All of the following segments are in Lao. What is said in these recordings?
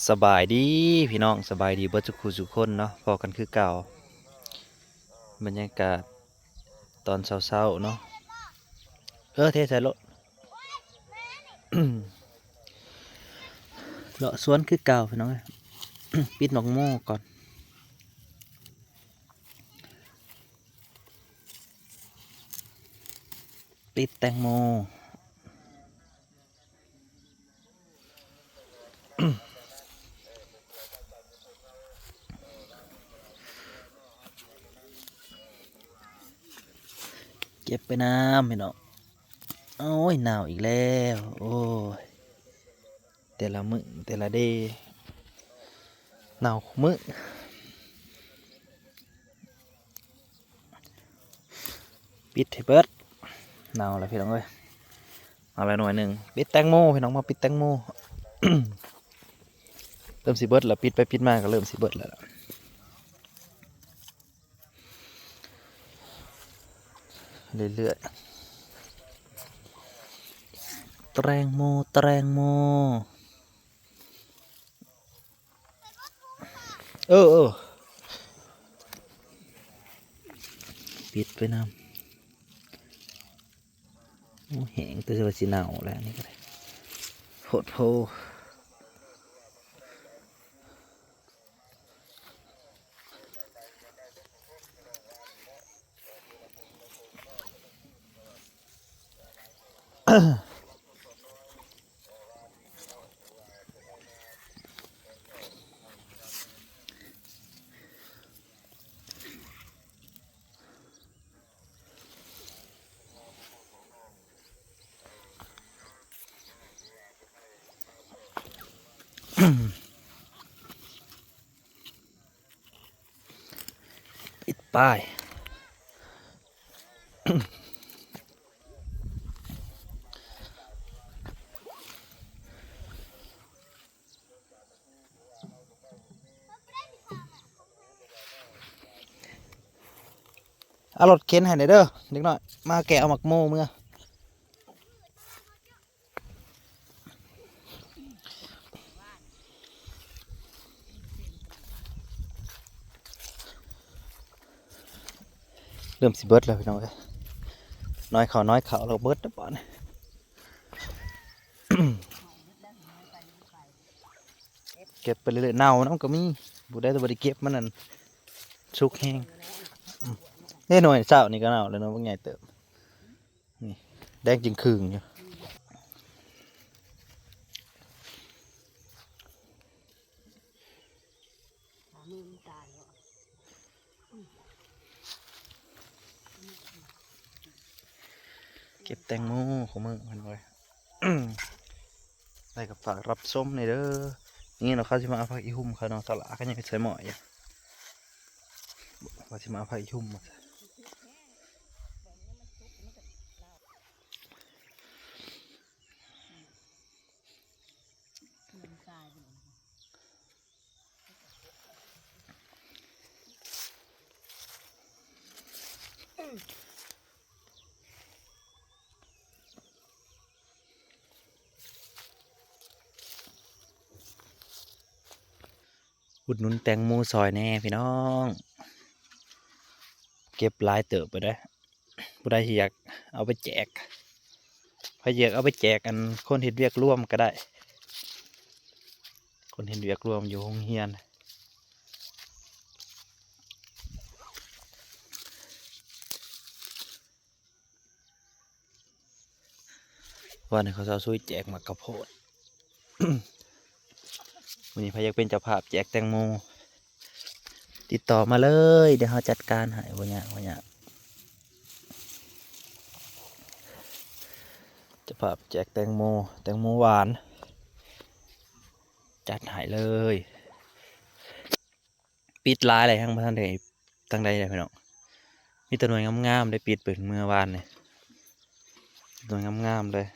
ສະບາຍດີພີ່ນ້ອງ ສະບາຍດີເບິດທຸກຜູ້ທຸກຄົນເນາະ ພໍ້ກັນຄືເກົ່າ ບັນຍາກາດຕອນເຊົ້າໆເນາະ ເອີ ເທໃສ່ໂລດ ເລາະສວນຄືເກົ່າພີ່ນ້ອງເອີຍ ປິດໝາກໂມກ່ອນ ປິດແຕງໂມ ເກັບໄປນຳພີ່ນ້ອງ ໂອ້ຍ ໜາວອີກແລ້ວ ໂອ້ຍ ແຕ່ລະມື້ແຕ່ລະເດ ໜາວຄູ່ມື້ ປິດໃຫ້ເບິດ ເນົ່າແລ້ວພີ່ນ້ອງເອີຍ ເອົາລະໜ່ວຍໜຶ່ງ ປິດແຕງໂມພີ່ນ້ອງ ມາປິດແຕງໂມ ເລີ່ມຊິເບິດແລ້ວ ປິດໄປປິດມາກໍເລີ່ມຊິເບິດແລ້ວ ເລື້ອຍໆ ແຕງໂມ ແຕງໂມ ເອີ ເອີ ປິດໄປນຳ ໂອ້ ແຫ້ງ ແຕ່ວ່າຊິເນົ່າແລ້ວ ອັນນີ້ກໍໄດ້ ໂພດໂພ. ປິດປ້າຍ ເອົາລົດເຂັນໃຫ້ແດ່ເດີ ເດັກນ້ອຍ ມາແກະເອົາໝາກໂມເມືອ. ເລີ່ມຊິເບິດແລ້ວພີ່ນ້ອງເອີຍ ນ້ອຍເຂົ້ານ້ອຍເຂົ້າແລ້ວເບິດແລ້ວບາດນີ້ ເກັບໄປເລື້ອຍໆ ເນົ່ານຳກໍມີ ຜູ້ໃດບໍ່ໄດ້ເກັບມັນນັ້ນສຸກແຮງ ເດ້ ໜ່ວຍເຊົ້ານີ້ກໍເນົ່າແລ້ວເນາະ ບັກໃຫຍ່ເຕີບ. ນີ້ແດງຈຶ່ງຄຶ່ງຢູ່ ເກັບແຕງໂມຂອງເມືອງເພິ່ນເວີຍ ໄດ້ກໍຝາກຮັບຊົມແດ່ເດີ ນີ້ເນາະ ເຂົາຊິມາເອົາຜັກອີ່ຫຸ່ມເຂົາເນາະ ຕະຫຼາດກໍຍັງໃສ່ໝໍ້ຢູ່ ວ່າຊິມາເອົາຜັກອີ່ຫຸ່ມມາໃສ່. ອຸດໜູນແຕງໂມຊ່ອຍແດ່ພີ່ນ້ອງ ເກັບຫຼາຍເຕີບໄປເດ້ ຜູ້ໃດທີ່ຢາກເອົາໄປແຈກ ໃຜຢາກເອົາໄປແຈກ ອັນ ຄົນເຮັດວຽກລວມກໍໄດ້ ຄົນເຮັດວຽກລວມຢູ່ໂຮງຮຽນ. ວານນີ້ເຂົາເຈົ້າຊ່ວຍແຈກໝາກກະໂພດ ມື້ນີ້ໃຜຢາກເປັນເຈົ້າພາບແຈກແຕງໂມ ຕິດຕໍ່ມາເລີຍ ດຽວເຮົາຈັດການໃຫ້ ບໍ່ຍາກ ບໍ່ຍາກ ເຈົ້າພາບແຈກແຕງໂມ ແຕງໂມຫວານ ຈັດໃຫ້ເລີຍ. ປິດຫຼາຍແລ້ວ ຍັງບໍ່ທັນໄດ້ທາງໃດເດ້ພີ່ນ້ອງ ມີແຕ່ໜ່ວຍງາມໆ ໄດ້ປິດເບິ່ງເມື່ອວານນີ້ ໜ່ວຍງາມໆ ເລີຍ.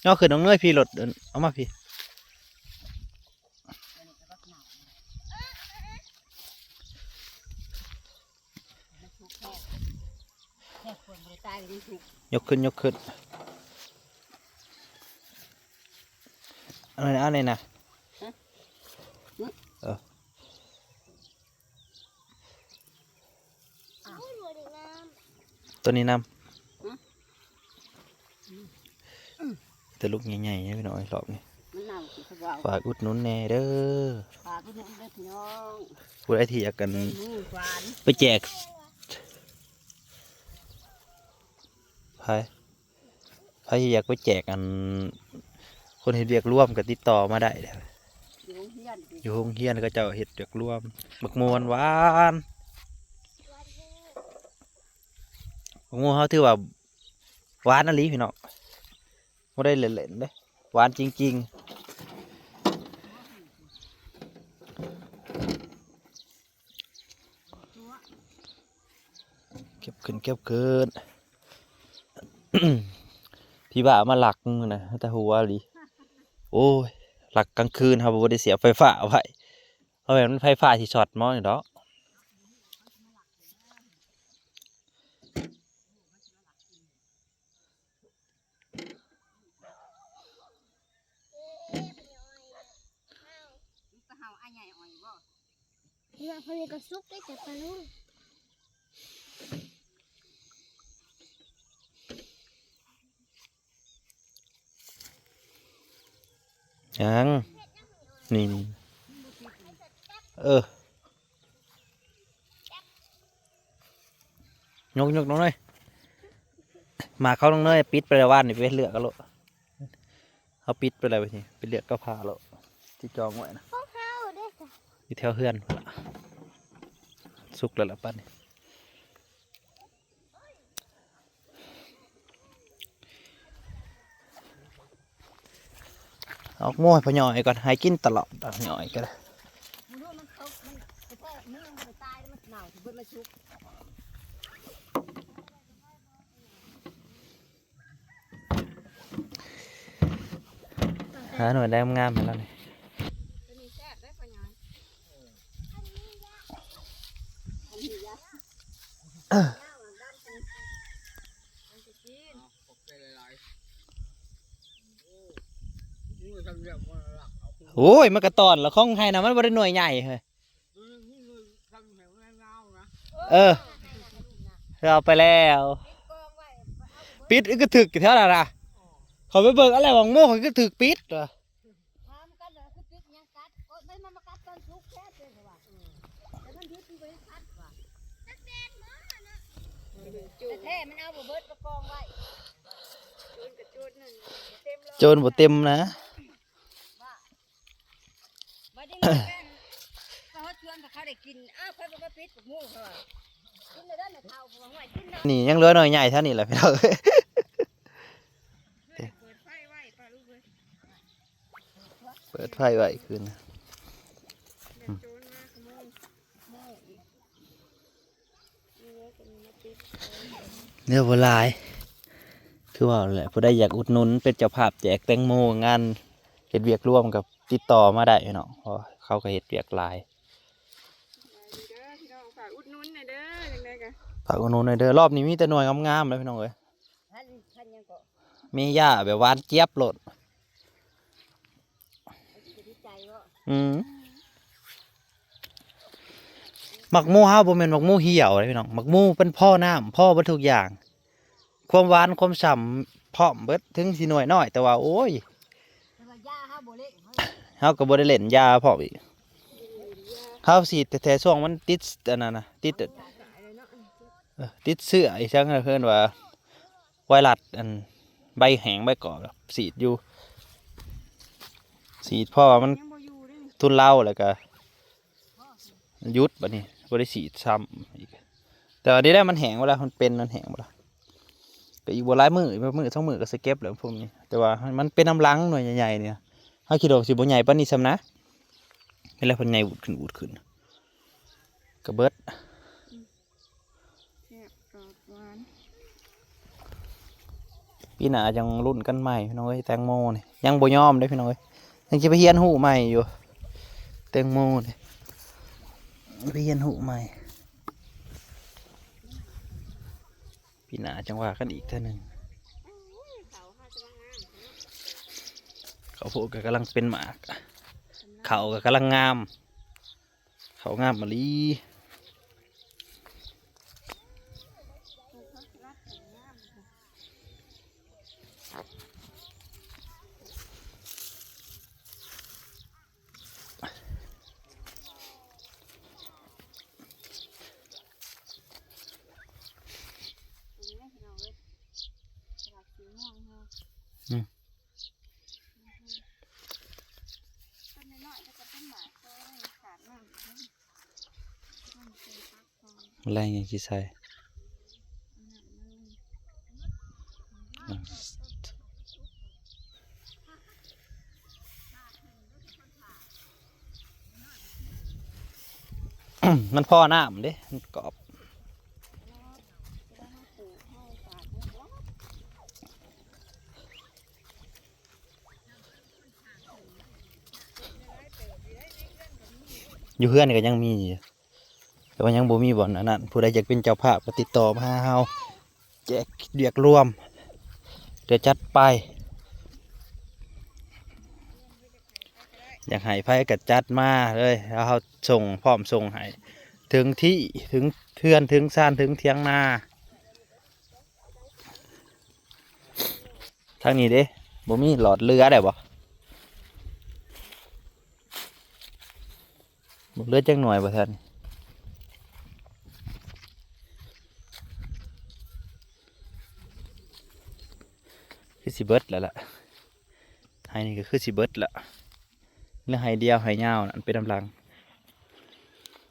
ເອົາຂຶ້ນນ້ອງເນີຍ ພີ້ລົດ ເອົາມາພີ້. ຍົກຂຶ້ນ ຍົກຂຶ້ນ ອັນນີ້ ອັນນີ້ນະ ຮະ? ເອີ ໂຕນີ້ນຳ ຮະ? ແຕ່ລູກໃຫຍ່ໆ ພີ່ນ້ອງ ຮອບນີ້ ມັນເນົ່າ ຊິເຂົາເວົ້າ ຝາກອຸດໜູນແດ່ເດີ ຝາກອຸດໜູນເດີພີ່ນ້ອງ ຜູ້ໃດທີ່ຢາກກັນ ໄປແຈກ ໃຜ ໃຜທີ່ຢາກໄປແຈກ ອັນ ຄົນເຮັດວຽກລວມກໍຕິດຕໍ່ມາໄດ້ເດີ ຢູ່ໂຮງຮຽນຕິ ຢູ່ໂຮງຮຽນເຂົາເຈົ້າເຮັດວຽກລວມ ບັກມ່ວງຫວານ ບັກມ່ວງເຮົາຖືວ່າຫວານອີ່ຫຼີພີ່ນ້ອງ ບໍ່ໄດ້ເລ່ນໆເດ້ ຫວານຈິງໆ. ເກັບຂຶ້ນ ເກັບຂຶ້ນ ພີ່ບ້າມາລັກນະ ແຕ່ຫົວອີ່ຫຼີ ໂອ້ຍ ລັກກາງຄືນ ເຮົາບໍ່ໄດ້ສຽບໄຟຟ້າໄວ້ ເພາະວ່າມັນໄຟຟ້າຊິຊັອດໝໍນີ້ດອກ. ເຮົາອ້າຍໃຫຍ່ອ້ອຍບໍ່? ເຮືອເພິ່ນນີ້ກໍສຸກເດ້ ແຕ່ປາລຸງ ຍັງ ນີ້ ນີ້ ເອີ ຍົກໆ ນ້ອງເນີຍ ໝາກເຂົານ້ອງເນີຍ ປິດໄປແລ້ວ ວານນີ້ໄປເລືອກເອົາໂລດ ເຮົາປິດໄປແລ້ວ ໄປເລືອກກັບຜາໂລດ ທີ່ຈອງໄວ້ນະ ຂອງເຮົາເດ້ ຢູ່ແຖວເຮືອນພຸ້ນລະ ສຸກແລ້ວລະປານນີ້. ເອົາໝູ່ໃຫ້ພໍ່ຍ່ອຍກ່ອນ ໃຫ້ກິນຕະຫຼອດ ພໍ່ຍ່ອຍກໍໄດ້ ບໍ່ຮູ້ມັນຕົກ ມັນກະແທກມື ມັນບໍ່ໄດ້ຕາຍ ມັນເນົ່າ ຊິເບິດມາສຸກ. ຫາໜ່ວຍໄດ້ງາມໆ ໃຫ້ລາວນີ້ ຕົວນີ້ແຊບເດ້ພໍ່ຍ່ອຍ ອັນນີ້ຢາ ອັນນີ້ຢາ ມັນຊິກິນ. ໂອ້ຍ ມັນກະຕອນລະ ຂອງໃຫ້ນະ ມັນບໍ່ໄດ້ໜ່ວຍໃຫຍ່ເຮີ້ຍ ເອີ ເອົາໄປແລ້ວ ປິດກະຖືກແຖວນັ້ນນະ ເຂົາໄປເບິ່ງອັນແລ້ວ ໝາກໂມກກະຖືກປິດວ່າ ຖາມກັນວ່າຄືປິດຫຍັງກັດ ໂອ້ຍ ມັນມາກັດຕອນສຸກແທ້ເດ້ວ່າ ແຕ່ມັນດິບມັນບໍ່ໄດ້ກັດວ່າ ແທ້ມັນເອົາບໍ່ເບິດ ມາກອງໄວ້ ໂຈນກະໂຈນນັ້ນ ໂຈນບໍ່ເຕັມນະ ວ່າ ບັດນີ້ມັນແມ່ນ ເຂົາເອົາຊວນ ຖ້າເຂົາໄດ້ກິນ ອ້າວ ຂ້ອຍບໍ່ມາປິດບັກໝູ່ ເຂົາວ່າ ກິນແລ້ວເດີ ແມ່ເຖົ້າ ເຂົາວ່າ ຫ້ວຍ ກິນແລ້ວ ນີ້ຍັງເຫຼືອໜ່ວຍໃຫຍ່ເທົ່ານີ້ແຫຼະ ພີ່ນ້ອງເອີຍ ເປີດໄຟໄວ້ ປ້າລູກເອີຍ ເປີດໄຟໄວ້ຄືນ ແມ່ນໂຈນມາຂະໂມຍ ເຫຼືອບໍ່ຫຼາຍ ຄືວ່າແຫຼະ ຜູ້ໃດຢາກອຸດໜູນເປັນເຈົ້າພາບແຈກແຕງໂມ ງານເຮັດວຽກລວມກໍຕິດຕໍ່ມາໄດ້ເນາະ ເພາະເຂົາກໍເຮັດວຽກຫຼາຍ ເດີພີ່ນ້ອງ ຝາກອຸດໜູນແດ່ເດີ ຈັ່ງໃດກໍ ຝາກອຸດໜູນແດ່ເດີ ຮອບນີ້ມີແຕ່ໜ່ວຍງາມໆເລີຍ ພີ່ນ້ອງເອີຍ ພັນ ພັນຫຍັງເກາະ ມີຫຍ້າແບບຫວານຈຽບໂລດ ອືມ ໝາກໂມເຮົາບໍ່ແມ່ນໝາກໂມຫ່ຽວເດ້ພີ່ນ້ອງ ໝາກໂມເປັນພໍນ້ຳ ພໍເບິດທຸກຢ່າງ ຄວາມຫວານຄວາມຊ່ຳພ້ອມເບິດ ເຖິງຊິໜ່ວຍນ້ອຍ ແຕ່ວ່າ ໂອ້ຍ ແຕ່ວ່າຢາເຮົາບໍ່ເຫຼັ້ນ ເຮົາກໍບໍ່ໄດ້ເຫຼັ້ນຢາພ້ອມອີກ ເຮົາສີດແຕ່ຊ່ວງມັນຕິດອັນນັ້ນນະ ຕິດ ເອີ ຕິດເຊື້ອອີຫຍັງ ເອີ້ນວ່າ ໄວຣັສ ອັນ ໃບແຫ້ງໃບກອບ ສີດຢູ່ ສີດພໍມັນ ຍັງບໍ່ຢູ່ເດ້ນີ້ ທຸເລົາ ແລ້ວກະຢຸດ ບັດນີ້ບໍ່ໄດ້ສີດຊ້ຳອີກ ແຕ່ວ່ານີ້ແຫຼະ ມັນແຫ້ງແລ້ວ ມັນເປັນ ມັນແຫ້ງແລ້ວ ກໍອີກບໍ່ຫຼາຍມື້ ມື້ສອງມື້ກໍຊິເກັບແລ້ວພວກນີ້ ແຕ່ວ່າມັນເປັນນຳຫຼັງໜ່ວຍໃຫຍ່ໆນີ້ ເຮົາຄິດວ່າຊິບໍ່ໃຫຍ່ປານນີ້ຊ້ຳນະ ນີ້ແຫຼະ ເພິ່ນໃຫຍ່ວູດຂຶ້ນ ວູດຂຶ້ນ ກະເບິດ ແຊບ ກອບ ຫວານ ປີໜ້າຈັ່ງລຸ້ນກັນໃໝ່ ພີ່ນ້ອງເອີຍ ແຕງໂມນີ້ ຍັງບໍ່ຍອມເດ້ ພີ່ນ້ອງເອີຍ ຍັງຊິໄປຮຽນຮູ້ໃໝ່ຢູ່ ແຕງໂມນີ້ ໄປຮຽນຮູ້ໃໝ່. ປີໜ້າຈັ່ງວ່າກັນອີກເທື່ອໜຶ່ງ. ເຂົ້າໂພດກໍກຳລັງເປັນໝາກ ເຂົ້າກໍກຳລັງງາມ ເຂົ້າງາມອີ່ຫຼີ. ແລ້ວຍັງຊິໃສ່ ມັນພໍນ້ຳເດ້ ມັນກອບ. ຢູ່ເຮືອນກໍຍັງມີຢູ່ ແຕ່ວ່າຍັງບໍ່ມີບ່ອນອັນນັ້ນ. ຜູ້ໃດຢາກເປັນເຈົ້າພາບກໍຕິດຕໍ່ມາຫາເຮົາ ແຈກວຽກລວມ ດຽວຈັດໄປ. ຢາກໃຫ້ໃຜກໍຈັດມາເລີຍ ແລ້ວເຮົາສົ່ງ ພ້ອມສົ່ງໃຫ້ເຖິງທີ່ ເຖິງເຮືອນ ເຖິງຊານ ເຖິງຖຽງນາ. ທາງນີ້ເດ້ ບໍ່ມີຫຼອດເຫຼືອໄດ້ບໍ່? ບໍ່ເຫຼືອຈັກໜ່ວຍບໍ່ທັນ ຄືຊິເບິດແລ້ວລະ. ໄຮ່ນີ້ກໍຄືຊິເບິດລະ ເຫຼືອໄຮ່ດຽວ ໄຮ່ຍາວນັ້ນເປັນນຳຫຼັງ.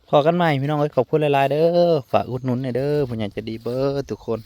ພໍ້ກັນໃໝ່ພີ່ນ້ອງເອີຍ ຂອບຄຸນຫຼາຍໆເດີ ຝາກອຸດໜູນແດ່ເດີ ຜູ້ໃຫຍ່ໃຈດີເບິດທຸກຄົນ.